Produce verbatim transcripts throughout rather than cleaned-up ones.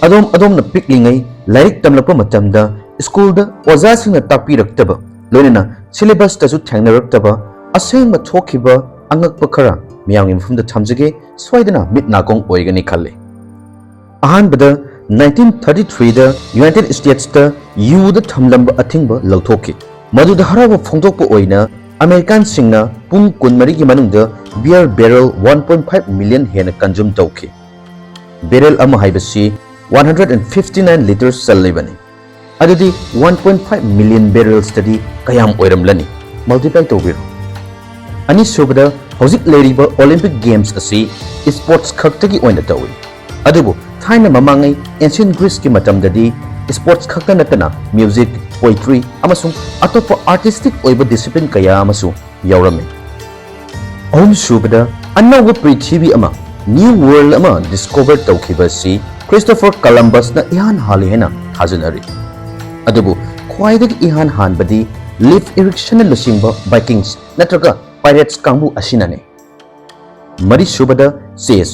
ꯑꯗꯣꯝ ꯑꯗꯣꯝꯅ ꯄꯤꯛꯂꯤꯉꯩ ꯂꯥꯏꯔꯤꯛ ꯇꯝꯂꯛꯄ ꯃꯇꯝꯗ ꯁ꯭ꯀꯨꯜꯗ ꯑꯣꯖꯥꯁꯤꯡꯅ ꯇꯥꯛꯄꯤꯔꯛꯇꯕ, ꯂꯣꯏꯅꯅ ꯁꯤꯂꯦꯕꯁꯇꯁꯨ ꯊꯦꯡꯅꯔꯛꯇꯕ ꯑꯁꯦꯡꯕ ꯊꯣꯛꯈꯤꯕ ꯑꯉꯛꯄ ꯈꯔ ꯃꯤꯌꯥꯝꯒꯤ ꯃꯐꯝꯗ ꯊꯝꯖꯒꯦ꯫ ꯁꯣꯏꯗꯅ ꯃꯤꯠ ꯅꯥꯀꯣꯡ ꯑꯣꯏꯒꯅꯤ ꯈꯜꯂꯤ꯫ ꯑꯍꯥꯟꯕꯗ, ꯅꯥꯏꯟꯇꯤꯟ ꯊꯥꯔꯇꯤ ꯊ꯭ꯔꯤꯗ ꯌꯨꯅꯥꯏꯇꯦꯗ ꯁ꯭ꯇꯦꯠꯁꯇ ꯌꯨꯗ ꯊꯝꯂꯝꯕ ꯑꯊꯤꯡꯕ ꯂꯧꯊꯣꯛꯈꯤ꯫ ꯃꯗꯨꯗ ꯍꯔꯥꯎꯕ ꯐꯣꯡꯗꯣꯛꯄ ꯑꯣꯏꯅ ꯑꯃꯦꯔꯤꯀꯥꯟꯁꯤꯡꯅ ꯄꯨꯡ ꯀꯨꯟꯃꯔꯤꯒꯤ ꯃꯅꯨꯡꯗ beer barrel one point five million ꯍꯦꯟꯅ consume ꯇꯧꯈꯤ꯫ Barrel ꯑꯃ ꯍꯥꯏꯕꯁꯤ one hundred and fifty nine litres ꯆꯜꯂꯤꯕꯅꯤ꯫ ꯑꯗꯨꯗꯤ one point five million barrelsꯇꯗꯤ ꯀꯌꯥꯝ ꯑꯣꯏꯔꯝꯂꯅꯤ? Multiply ꯇꯧꯕꯤꯔꯣ꯫ ꯑꯅꯤꯁꯨꯕꯗ, ꯍꯧꯖꯤꯛ ꯂꯩꯔꯤꯕ Olympic Games ꯑꯁꯤ sports ꯈꯛꯇꯒꯤ ꯑꯣꯏꯅ ꯇꯧꯏ꯫ ꯑꯗꯨꯕꯨ ꯊꯥꯏꯅ ꯃꯃꯥꯡꯉꯩ ancient Greeceꯀꯤ ꯃꯇꯝꯗꯗꯤ sports ꯈꯛꯇ ꯅꯠꯇꯅ music, poetry ꯑꯃꯁꯨꯡ ꯑꯇꯣꯞꯄ artistic ꯑꯣꯏꯕ discipline ꯀꯌꯥ ꯑꯃꯁꯨ ꯌꯥꯎꯔꯝꯃꯤ꯫ ꯑꯍꯨꯝꯁꯨꯕꯗ, ꯑꯅꯧꯕ ꯄ꯭ꯔꯤꯊꯤꯕꯤ ꯑꯃ, new world ꯑꯃ discover ꯇꯧꯈꯤꯕ ꯑꯁꯤ Christopher Columbusꯅ ꯏꯍꯥꯟ ꯍꯥꯜꯂꯤ ꯍꯥꯏꯅ ꯊꯥꯖꯅꯔꯤ꯫ ꯑꯗꯨꯕꯨ ꯈ꯭ꯋꯥꯏꯗꯒꯤ ꯏꯍꯥꯟ ꯍꯥꯟꯕꯗꯤ leaf irrigationꯅ ꯂꯨꯆꯤꯡꯕ Vikings ꯅꯠꯇ꯭ꯔꯒ pirates ꯀꯥꯡꯕꯨ ꯑꯁꯤꯅꯅꯤ꯫ ꯃꯔꯤꯁꯨꯕꯗ, chess,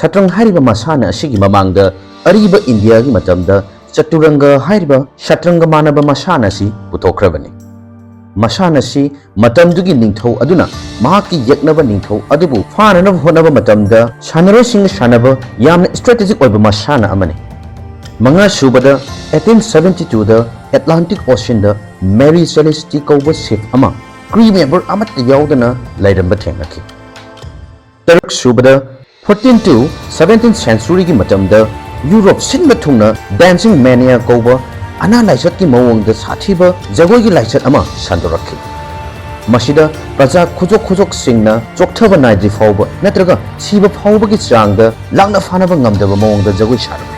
ꯁꯇ꯭ꯔꯪ ꯍꯥꯏꯔꯤꯕ ꯃꯁꯥꯟꯅ ꯑꯁꯤꯒꯤ ꯃꯃꯥꯡꯗ ꯑꯔꯤꯕ ꯏꯟꯗꯤꯌꯥꯒꯤ ꯃꯇꯝꯗ ꯆꯇꯨꯔꯪꯒ ꯍꯥꯏꯔꯤꯕ ꯁꯇ꯭ꯔꯪꯒ ꯃꯥꯟꯅꯕ ꯃꯁꯥꯟꯅ ꯑꯁꯤ ꯄꯨꯊꯣꯛꯈ꯭ꯔꯕꯅꯤ꯫ ꯃꯁꯥꯟꯅ ꯑꯁꯤ ꯃꯇꯝꯗꯨꯒꯤ ꯅꯤꯡꯊꯧ ꯑꯗꯨꯅ ꯃꯍꯥꯛꯀꯤ ꯌꯦꯛꯅꯕ ꯅꯤꯡꯊꯧ ꯑꯗꯨꯕꯨ ꯐꯥꯅꯅꯕ ꯍꯣꯠꯅꯕ ꯃꯇꯝꯗ ꯁꯥꯟꯅꯔꯣꯏꯁꯤꯡꯅ ꯁꯥꯟꯅꯕ ꯌꯥꯝꯅ strategic ꯑꯣꯏꯕ ꯃꯁꯥꯟꯅ ꯑꯃꯅꯤ꯫ ꯃꯉꯥꯁꯨꯕꯗ, eighteen seventy twoꯗ Atlantic Oceanꯗ Mary Celeste ꯀꯧꯕ ship ꯑꯃ crew member ꯑꯃꯠꯇ ꯌꯥꯎꯗꯅ ꯂꯩꯔꯝꯕ ꯊꯦꯡꯅꯈꯤ꯫ ꯇꯔꯨꯛꯁꯨꯕꯗ, fourteen to seventeen centuryꯒꯤ ꯃꯇꯝꯗ ꯌꯨꯔꯣꯞ ꯁꯤꯟꯕ ꯊꯨꯡꯅ dancing mania ꯀꯧꯕ ꯑꯅꯥ ꯂꯥꯏꯆꯠꯀꯤ ꯃꯑꯣꯡꯗ ꯁꯥꯊꯤꯕ ꯖꯒꯣꯏꯒꯤ ꯂꯥꯏꯆꯠ ꯑꯃ ꯁꯟꯗꯣꯔꯛꯈꯤ꯫ ꯃꯁꯤꯗ ꯄ꯭ꯔꯖꯥ ꯈꯨꯖꯣꯛ ꯈꯨꯖꯣꯛꯁꯤꯡꯅ ꯆꯣꯛꯊꯕ ꯅꯥꯏꯗ꯭ꯔꯤ ꯐꯥꯎꯕ ꯅꯠꯇ꯭ꯔꯒ ꯁꯤꯕ ꯐꯥꯎꯕꯒꯤ ꯆꯥꯡꯗ ꯂꯥꯛꯅ ꯐꯥꯅꯕ ꯉꯝꯗꯕ ꯃꯑꯣꯡꯗ ꯖꯒꯣꯏ ꯁꯥꯔꯝꯃꯤ꯫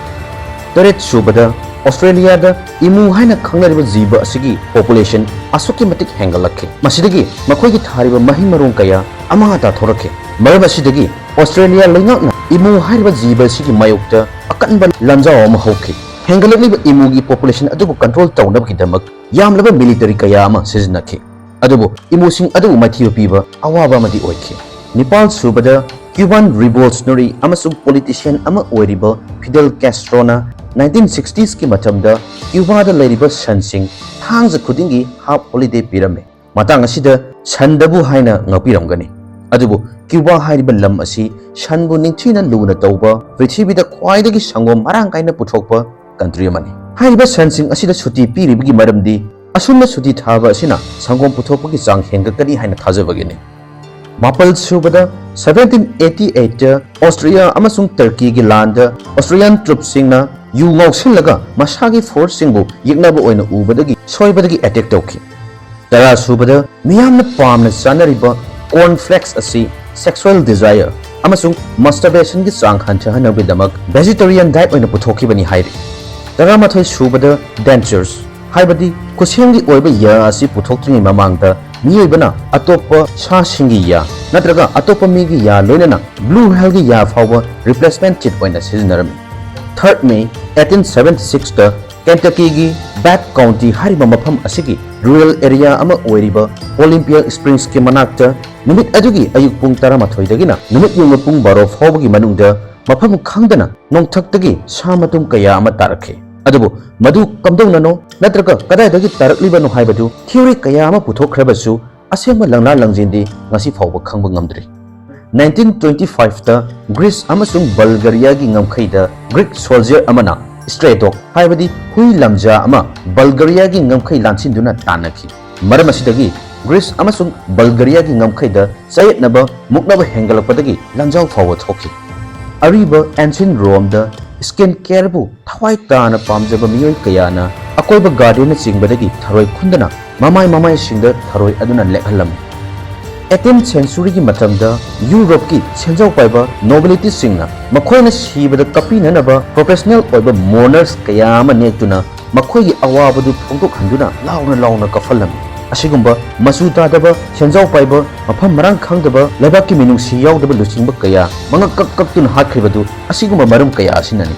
ꯇꯔꯦꯠꯁꯨꯕꯗ, ꯑꯣꯁꯇ꯭ꯔꯦꯂꯤꯌꯥꯗ ꯏꯃꯨ ꯍꯥꯏꯅ ꯈꯪꯅꯔꯤꯕ ꯖꯤꯕ ꯑꯁꯤꯒꯤ population ꯑꯁꯨꯛꯀꯤ ꯃꯇꯤꯛ ꯍꯦꯟꯒꯠꯂꯛꯈꯤ꯫ ꯃꯁꯤꯗꯒꯤ ꯃꯈꯣꯏꯒꯤ ꯊꯥꯔꯤꯕ ꯃꯍꯩ ꯃꯔꯣꯡ ꯀꯌꯥ ꯑꯃꯥꯡ ꯑꯇꯥ ꯊꯣꯔꯛꯈꯤ꯫ ꯃꯔꯝ ꯑꯁꯤꯗꯒꯤ ꯑꯣꯁꯇ꯭ꯔꯦꯂꯤꯌꯥ ꯂꯩꯉꯥꯛꯅ ꯏꯃꯨ ꯍꯥꯏꯔꯤꯕ ꯖꯤꯕ ꯑꯁꯤꯒꯤ ꯃꯥꯌꯣꯛꯇ ꯑꯀꯟꯕ ꯂꯥꯟꯖꯥꯎ ꯑꯃ ꯍꯧꯈꯤ꯫ ꯍꯦꯟꯒꯠꯂꯛꯂꯤꯕ ꯏꯃꯨꯒꯤ population ꯑꯗꯨꯕꯨ control ꯇꯧꯅꯕꯒꯤꯗꯃꯛ ꯌꯥꯝꯂꯕ military ꯀꯌꯥ ꯑꯃ ꯁꯤꯖꯤꯟꯅꯈꯤ꯫ ꯑꯗꯨꯕꯨ ꯏꯃꯨꯁꯤꯡ ꯑꯗꯨꯕꯨ ꯃꯥꯏꯊꯤꯕ ꯄꯤꯕ ꯑꯋꯥꯕ ꯑꯃꯗꯤ ꯑꯣꯏꯈꯤ꯫ ꯅꯤꯄꯥꯜ ꯁꯨꯕꯗ, Cuban revolutionary ꯑꯃꯁꯨꯡ politician ꯑꯃ ꯑꯣꯏꯔꯤꯕ Fidel Castroꯅ nineteen sixtiesꯀꯤ ꯃꯇꯝꯗ ꯀ꯭ꯌꯨꯕꯥꯗ ꯂꯩꯔꯤꯕ ꯁꯟꯁꯤꯡ ꯊꯥꯡꯖ ꯈꯨꯗꯤꯡꯒꯤ half holiday ꯄꯤꯔꯝꯃꯤ꯫ ꯃꯇꯥꯡ ꯑꯁꯤꯗ ꯁꯟꯗꯕꯨ ꯍꯥꯏꯅ ꯉꯛꯄꯤꯔꯝꯒꯅꯤ, ꯑꯗꯨꯕꯨ ꯀ꯭ꯌꯨꯕꯥ ꯍꯥꯏꯔꯤꯕ ꯂꯝ ꯑꯁꯤ ꯁꯟꯕꯨ ꯅꯤꯡꯊꯤꯅ ꯂꯨꯅ ꯇꯧꯕ, ꯄ꯭ꯔꯤꯊꯤꯕꯤꯗ ꯈ꯭ꯋꯥꯏꯗꯒꯤ ꯁꯪꯒꯣꯝ ꯃꯔꯥꯡ ꯀꯥꯏꯅ ꯄꯨꯊꯣꯛꯄ country ꯑꯃꯅꯤ꯫ ꯍꯥꯏꯔꯤꯕ ꯁꯟꯁꯤꯡ ꯑꯁꯤꯗ ꯁꯨꯇꯤ ꯄꯤꯔꯤꯕꯒꯤ ꯃꯔꯝꯗꯤ ꯑꯁꯨꯝꯅ ꯁꯨꯇꯤ ꯊꯥꯕ ꯑꯁꯤꯅ ꯁꯪꯒꯣꯝ ꯄꯨꯊꯣꯛꯄꯒꯤ ꯆꯥꯡ ꯍꯦꯟꯒꯠꯀꯅꯤ ꯍꯥꯏꯅ ꯊꯥꯖꯕꯒꯤꯅꯤ꯫ ꯃꯥꯄꯜ ꯁꯨꯕꯗ, seventeen eighty eightꯇ Austria ꯑꯃꯁꯨꯡ Turkeyꯒꯤ ꯂꯥꯟꯗ Austrian troops ꯁꯤꯡꯅ ꯌꯨ ꯉꯥꯎꯁꯤꯜꯂꯒ ꯃꯁꯥꯒꯤ force ꯁꯤꯡꯕꯨ ꯌꯦꯛꯅꯕ ꯑꯣꯏꯅ ꯎꯕꯗꯒꯤ ꯁꯣꯏꯕꯗꯒꯤ attack ꯇꯧꯈꯤ꯫ ꯇꯔꯥ ꯁꯨꯕꯗ, ꯃꯤꯌꯥꯝꯅ ꯄꯥꯝꯅ ꯆꯥꯅꯔꯤꯕ corn flakes ꯑꯁꯤ sexual desire ꯑꯃꯁꯨꯡ masturbationꯒꯤ ꯆꯥꯡ ꯍꯟꯊꯍꯟꯅꯕꯒꯤꯗꯃꯛ vegetarian diet ꯑꯣꯏꯅ ꯄꯨꯊꯣꯛꯈꯤꯕꯅꯤ ꯍꯥꯏꯔꯤ꯫ ꯇꯔꯥꯃꯥꯊꯣꯏ ꯁꯨꯕꯗ, dentures ꯍꯥꯏꯕꯗꯤ ꯈꯨꯠꯁꯦꯝꯒꯤ ꯑꯣꯏꯕ ꯌꯥ ꯑꯁꯤ ꯄꯨꯊꯣꯛꯇ꯭ꯔꯤꯉꯩ ꯃꯃꯥꯡꯗ ꯃꯤꯑꯣꯏꯕꯅ ꯑꯇꯣꯞꯄ ꯁꯥꯁꯤꯡꯒꯤ ꯌꯥ ꯅꯠꯇ꯭ꯔꯒ ꯑꯇꯣꯞꯄ ꯃꯤꯒꯤ ꯌꯥ, ꯂꯣꯏꯅꯅ blue whaleꯒꯤ ꯌꯥ ꯐꯥꯎꯕ replacement teeth ꯑꯣꯏꯅ ꯁꯤꯖꯤꯟꯅꯔꯝꯃꯤ꯫ Third May eighteen seventy sixꯇ Kentuckyꯒꯤ Bath County ꯍꯥꯏꯔꯤꯕ ꯃꯐꯝ ꯑꯁꯤꯒꯤ rural area ꯑꯃ ꯑꯣꯏꯔꯤꯕ Olympia Springsꯀꯤ ꯃꯅꯥꯛꯇ ꯅꯨꯃꯤꯠ ꯑꯗꯨꯒꯤ ꯑꯌꯨꯛ ꯄꯨꯡ ꯇꯔꯥꯃꯥꯊꯣꯏꯗꯒꯤꯅ ꯅꯨꯃꯤꯠ ꯌꯨꯡꯕ ꯄꯨꯡ ꯕꯥꯔꯣ ꯐꯥꯎꯕꯒꯤ ꯃꯅꯨꯡꯗ ꯃꯐꯝ ꯈꯪꯗꯅ ꯅꯣꯡꯊꯛꯇꯒꯤ ꯁꯥ ꯃꯇꯨꯝ ꯀꯌꯥ ꯑꯃ ꯇꯥꯔꯛꯈꯤ꯫ ꯑꯗꯨꯕꯨ ꯃꯗꯨ ꯀꯝꯗꯧꯅꯅꯣ ꯅꯠꯇ꯭ꯔꯒ ꯀꯗꯥꯏꯗꯒꯤ ꯇꯥꯔꯛꯂꯤꯕꯅꯣ ꯍꯥꯏꯕꯗꯨ theory ꯀꯌꯥ ꯑꯃ ꯄꯨꯊꯣꯛꯈ꯭ꯔꯕꯁꯨ, ꯑꯁꯦꯡꯕ ꯂꯪꯂꯥ ꯂꯪꯖꯤꯟꯗꯤ ꯉꯁꯤ ꯐꯥꯎꯕ ꯈꯪꯕ ꯉꯝꯗ꯭ꯔꯤ꯫ Nineteen twenty fiveꯇ Greece ꯑꯃꯁꯨꯡ Bulgariaꯒꯤ ꯉꯝꯈꯩꯗ Greek soldier ꯑꯃꯅ stray dog, ꯍꯥꯏꯕꯗꯤ ꯍꯨꯏ ꯂꯝꯖꯥ ꯑꯃ, Bulgariaꯒꯤ ꯉꯝꯈꯩ ꯂꯥꯟꯁꯤꯟꯗꯨꯅ ꯇꯥꯟꯅꯈꯤ꯫ ꯃꯔꯝ ꯑꯁꯤꯗꯒꯤ Greece ꯑꯃꯁꯨꯡ Bulgariaꯒꯤ ꯉꯝꯈꯩꯗ ꯆꯌꯦꯠꯅꯕ, ꯃꯨꯛꯅꯕ ꯍꯦꯟꯒꯠꯂꯛꯄꯗꯒꯤ ꯂꯥꯟꯖꯥꯎ ꯐꯥꯎꯕ ꯊꯣꯛꯈꯤ꯫ ꯑꯔꯤꯕ ancient Romeꯗ skin careꯕꯨ ꯊꯋꯥꯏ ꯇꯥꯅ ꯄꯥꯝꯖꯕ ꯃꯤꯑꯣꯏ ꯀꯌꯥꯅ ꯑꯀꯣꯏꯕ gardenꯅꯆꯤꯡꯕꯗꯒꯤ ꯊꯔꯣꯏ ꯈꯨꯟꯗꯅ ꯃꯃꯥꯏ ꯃꯃꯥꯏꯁꯤꯡꯗ ꯊꯔꯣꯏ ꯑꯗꯨꯅ ꯂꯦꯛꯍꯜꯂꯝꯃꯤ꯫ Eighteenth centuryꯒꯤ ꯃꯇꯝꯗ ꯌꯨꯔꯣꯞꯀꯤ ꯁꯦꯟꯖꯥꯎ ꯄꯥꯏꯕ nobilityꯁꯤꯡꯅ ꯃꯈꯣꯏꯅ ꯁꯤꯕꯗ ꯀꯞꯄꯤꯅꯅꯕ professional ꯑꯣꯏꯕ mourners ꯀꯌꯥ ꯑꯃ ꯅꯦꯛꯇꯨꯅ ꯃꯈꯣꯏꯒꯤ ꯑꯋꯥꯕꯗꯨ ꯐꯣꯡꯗꯣꯛꯍꯟꯗꯨꯅ ꯂꯥꯎꯅ ꯂꯥꯎꯅ ꯀꯞꯍꯜꯂꯝꯃꯤ꯫ ꯑꯁꯤꯒꯨꯝꯕ ꯃꯆꯨ ꯇꯥꯗꯕ, ꯁꯦꯟꯖꯥꯎ ꯄꯥꯏꯕ, ꯃꯐꯝ ꯃꯔꯥꯡ ꯈꯪꯗꯕ, ꯂꯩꯕꯥꯛꯀꯤ ꯃꯤꯅꯨꯡꯁꯤ ꯌꯥꯎꯗꯕ ꯂꯨꯆꯤꯡꯕ ꯀꯌꯥ ꯃꯉꯛ ꯀꯛ ꯀꯛꯇꯨꯅ ꯍꯥꯠꯈ꯭ꯔꯤꯕꯗꯨ ꯑꯁꯤꯒꯨꯝꯕ ꯃꯔꯝ ꯀꯌꯥ ꯑꯁꯤꯅꯅꯤ꯫